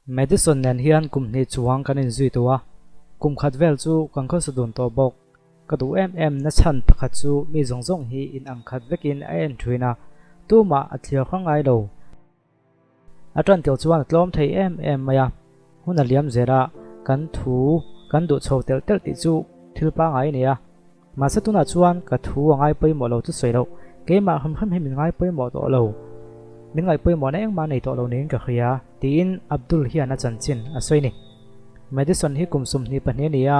Madison nen hian kum hnih chuang kan inzui tawh a, kum khat vel chu kan khawsa dun tawh bawk. Ka duh em em na chhan pakhat chu mi zawng zawng hi in ang khat vekin a en thin a, tumah a thlir hrang ngai lo. A tan tel chuan a tlawm thei em em mai a, hun a liam zel a, kan thu kan duh chho telh telh tih chu thil pangngai a ni a. Mahse tunah chuan ka thu a ngai pawimawh lo chu sawi loh, keimah hrim hrim hi min ngai pawimawh tawh lo, min ngaih pawimawhna engmah nei tawh lo niin ka hria, tiin Abdul hian a chanchin a sawi ni. Madison hi kum 22 a ni a,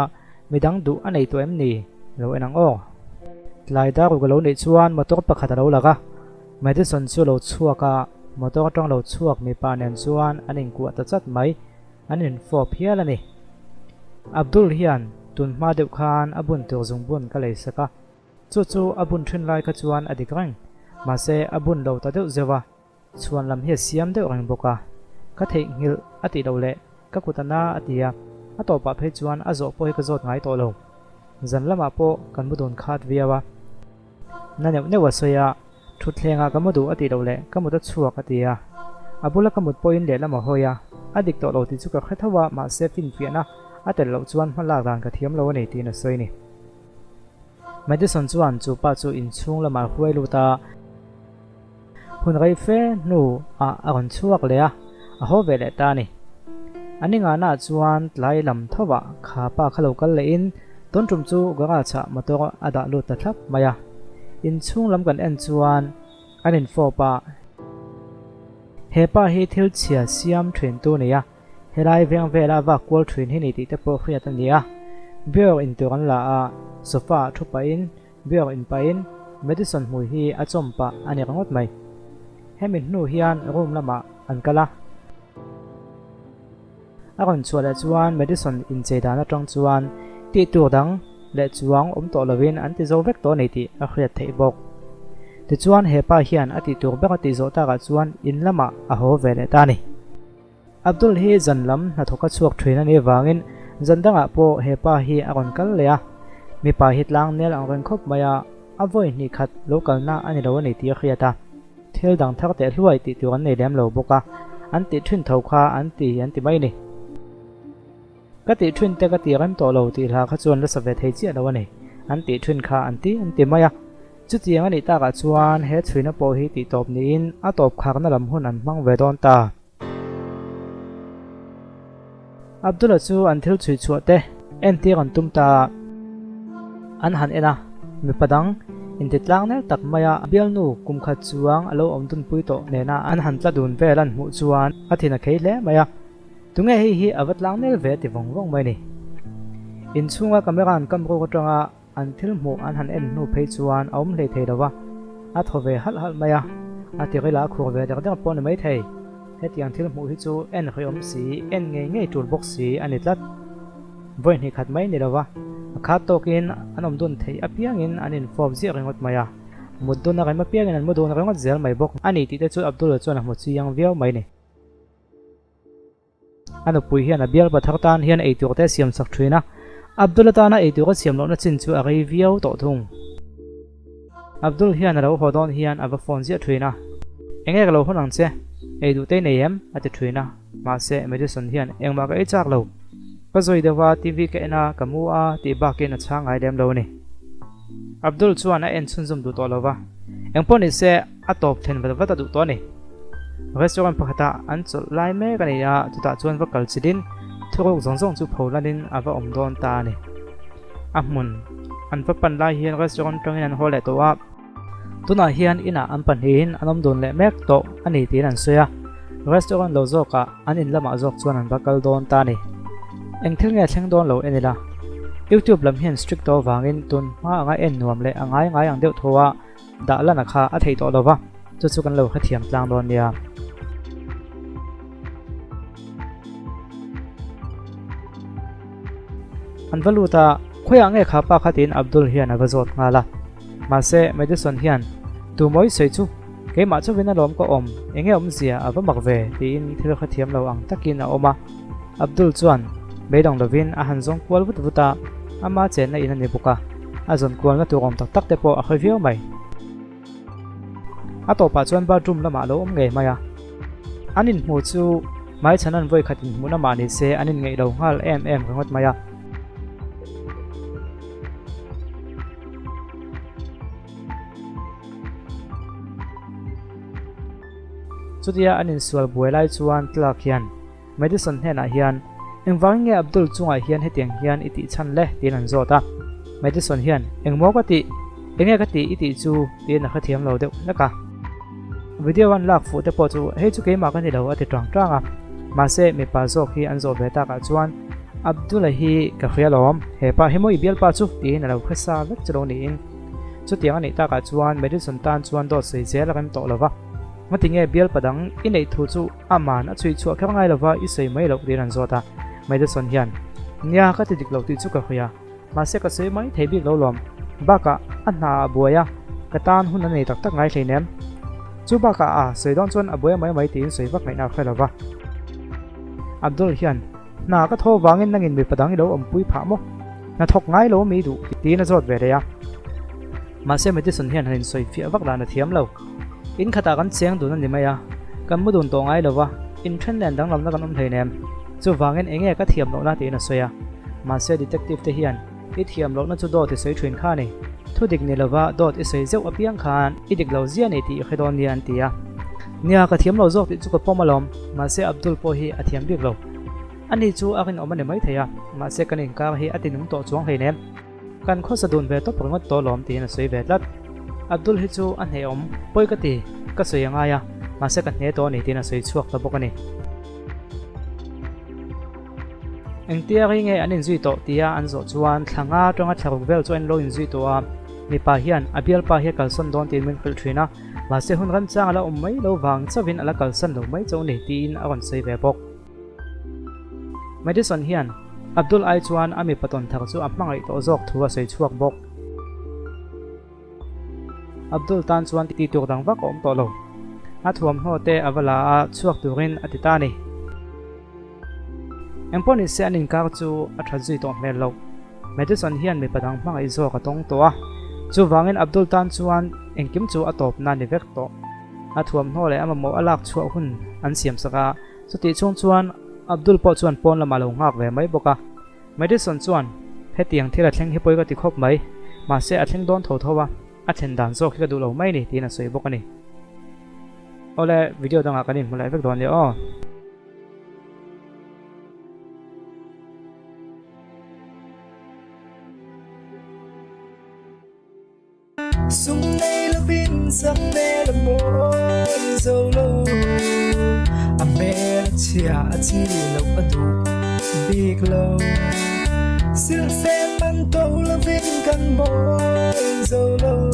midang duh a nei tawh em ni? Lo en ang aw. Tlai dar ruk a lo neih chuan motor pakhat a lo lang a, Madison chu a lo chhuak a, motor atang lo chhuak mipa nen chuan an inkuah ta chat mai. An infawp hial a ni. Abdul hian tun hma deuh khan a bun tur zungbun ka lei sak a, chu chu a bun thin lai kha chuan a dik reng. Mahse a bun lo ta deuh zeuh a, chhuan lam hi a siam deuh reng bawk a. Ka theihnghilh a tih loh leh ka kut a na a ti a, a tawpah phei chuan a zawh pawh hi ka zawt ngai tawh lo. Zan lamah pawh kan mu dun khat viau a. Na neuh neuh a sawi a, Thutthlengah ka mu duh a tih loh leh ka mut a chhuak a ti a. A bula ka mut pawhin lehlam a hawi a, a dik tawh lo tih chu ka hre tho a, mahse finfiahna a tel loh chuan hma lak dan ka thiam lo a ni tiin a sawi ni. Madison chuan chu pa chu inchhung lamah a hruai lut a, hun rei fe hnu ah a rawn chhuak leh a, a haw ve leh ta a ni. A ni ngahna ah chuan tlai lam tho ah kha pa kha lo kal leh in tun tum chu garage ah motor a dah lut ta thlap mai a. Inchhung lam kan en chuan an infawp a, he pa hi thil chhia siam thin tu nia, helai veng vela vak kual thin hi ni tih te pawh hriat a ni a. Beer in tur an la a, sofa ah thu pahin Beer in pahin Madison hmui hi a chawm pah a ni ringawt mai. Hemi hnu hian room lamah an kal a. A rawn chhuah leh chuan Madison inchei dan atang chuan tih tur dang leh chuang awm tawh lovin an ti zo vek tawh a ni tih a hriat theih bawk. Tichuan he pa hian a tih tur ber a tih zawh takah chuan in lamah a haw ve leh ta a ni. Abdul hi zan lam hnathawk a chhuak thin a nih avangin zan dangah pawh he pa hi a rawn kal leh a, mipa hi tlang nel ang reng khawp mai a, a vawi hnih khat lo kalna a ni lo a ni tih a hriat a, thil dang thar teh hluai tih tur an nei lem lo bawk a, an tih thin tho kha an ti an ti mai a ni. Ka tih thin te ka ti rem tawh lo tih hla kha chuan la sa ve thei chiah lo a ni, an tih thin kha an ti an ti mai a. Chutiang a nih takah chuan he chhuina pawh hi tih tawp niin a tawp kharna lam hun an hmang ve dawn ta. Abdullah chu an thil chhui chhuah te entir an tum ta a, an han en a, mipa dang inti tlang nel tak maia bialnu kum khat chuang a lo awm dunpui tawh nena an han tla dun vel an hmuh chuan a thin a khei hle mai a, tunge hei hi a va tlang nel ve a ti vawng vawng mai a ni. Inchhunga camera an kam ruk atanga An thil hmuh an han en hnu phei chuan a awm hlei thei lo va, a thaw ve halh halh mai a, a tiril ah a khur ve der der pawh a ni maithei. Hetiang thil hmuh hi chu en hrehawm si, en ngei ngei tul bawk si a ni tlat. Vawi hnih khat mai ni lo va, a khat tawkin an awm dun theih apiangin an infawp ziah ringawt mai a, mut dun a rem apiangin an mu dun ringawt zel mai bawk a ni tih te chu Abdul-a chuan a hmu chiang viau mai ni. A nupui hian a bialpa thar tan hian eitur te a siam sak thin a, Abdul atana eitur a siam lohna chin chu a rei viau tawh thung. Abdul hian a lo haw dawn hian a va phone ziah thin a, Enge ka lo hawn ang che? Ei duh te i nei em? a ti thin a, mahse Madison hian engmah ka ei chak lo. Ka zawi deuh a, TV ka en a, ka mu a tih bakin a chhang ngai lem lo a ni. Abdul chuan a en chhunzawm duh tawh lo va, engpawh nise a tawp thlen vat vat a duh tawh a ni. Restaurant pakhatah an chawlh lai mek a ni a, chutah chuan va kal chilhin thuruk zawng zawng chu pho lanin a va awm dawn ta a ni. A hmun an va pan lai hian restaurant tangin an haw leh tawh a, tunah hian inah an pahnihin an awm dun leh mek tawh a ni tiin an sawi a, restaurant lo zawkah an in lamah zawk chuan an va kal dawn ta a ni. Eng thil nge thleng dawn lo en ila? YouTube lam hian strict tawh avangin tun hma anga en nuam leh a ngai ngai ang deuh tho a, Dah lana kha a theih tawh lo va, chu chu kan lo hrethiam tlang dawn nia. An va lut a, khawiah nge kha pa kha tiin Abdul hian a va zawt nghal a. Mahse, Madison hian, Tumawi sawi chu, keimah chuvin alawm ka awm, enge awmzia a va mak ve tiin thil hrethiam lo ang takin a awm a. Abdul chuan beidawng lovin a han zawng kual vut vut a, ama chenna in a ni bawk a, a zawn kualna tur awm tak tak te pawh a hawi viau mai. A tawpah chuan bathroom lamah a lo awm ngei mai a, an inhmu chu Hmaichhan an vawi khat inhmuhna mah ni se an inngeih lo nghal em em ringawt mai a. Chutia an insual buai lai chuan Clark hian Madison hnenah hian, Engvangin nge Abdul chungah hian hetiang hian i tih chhan le? tiin an zawt a. Madison hian, Engmaw ka tih? Enge ka tih i tih chu? tiin a hrethiam lo deuh hlek a. Video an lak fuh te pawh chu hei chu keimah ka ni lo a ti tang tang a. Mahse, mipa zawk hi an zawh ve takah chuan, Abdul-a hi ka hria lawm, he pa hi maw i bialpa chu? tiin a lo hre sa vek chu lo niin. Chutiang a nih takah chuan Madison tan chuan dawt sawi zel a rem tawh lo va. Ngatinge bialpa dang i neih thu chu Aman a chhui chhuah kher ngai lova i sawi mai loh tiin an zawt a. Madison hian, Nia, ka ti dik lo tih chu ka hria. Mahse ka sawi mai thei bik lo lawm. Bakah a hna a buai a, ka tan hun a nei tak tak ngai hleinem. Chu bakah a sawi dawn chuan a buai mai mai tiin sawi vak ngaihna a hre lova. Abdul hian, Hna ka thaw vangin nangin mipa dang i lo awmpui phah maw? Hna thawk ngai lo mi duh tiin a zawt ve leh a. Mahse Madison hian han insawi fiah vak dan a thiam lo. In khatah kan cheng dun a ni mai a, kan mu dun tawh ngai lo va, inthen nen danglamna kan awm hleinem. Chuvangin enge ka thiam lohna tiin a sawi a. Mahse detective te hian i thiam lohna chu dawt i sawi thin kha a ni. Thu dik ni lova dawt i sawi zeuh apiang khan i dik lo zia ni tih i hre dawn nia an ti a. Nia ka thiam lo zawk tih chu ka pawm alawm, mahse Abdul pawh hi a thiam bik lo. Ani chu a rinawm a ni maithei a, mahse kan inkar hi a tinung tawh chuang hleinem. Kan khawsa dun ve tawp ringawt tawh lawm tiin a sawi ve tlat. Abdul hi chu a hnehawm, pawi ka ti, ka sawi a ngai a, mahse ka hne tawh a ni tiin a sawi chhuak ta bawk a ni. Engtia rei nge an inzui tawh tia an zawh chuan thla nga atanga thla ruk vel chu an lo inzui tawh a, mipa hian a bialpa hi a kalsan dawn tiin min hrilh thin a, mahse hun remchang a la awm mai lo vang chauhin a la kalsan lo mai chauh a ni tiin a rawn sawi ve bawk. Madison hian Abdul ai chuan a mipa tawn thar chu a hmangaih tawh zawk thu a sawi chhuak bawk. Abdul tan chuan tih tur dang vak a awm tawh lo. A thuamhnaw te a va la a, chhuak turin a ti ta a ni. Engpawh nise an inkar chu a that zui tawh hmel lo. Madison hian mipa dang hmangaih zawk a tawng tawh a, chuvangin Abdul tan chuan engkim chu a tawpna a ni vek tawh. A thuamhnaw leh a mamawh a lak chhuah hun an siamsak a, Chutih chhung chuan Abdul pawh chuan pawn lamah lo nghak ve mai bawk a. Madison chuan, Hetiang thil a thleng hi pawi ka ti khawp mai. Mahse a thleng dawn tho tho a, a thlen dan zawk hi ka duh lo mai ni, tiin a sawi bawk a ni. Awle, video dangah kan inhmu leh vek dawn nia aw. Sum nei lovin sak hmel a mawi zo lo, a hmel a chhia a chi loh a duh bik lo. Silhfen man to lovin kan mawi zo lo.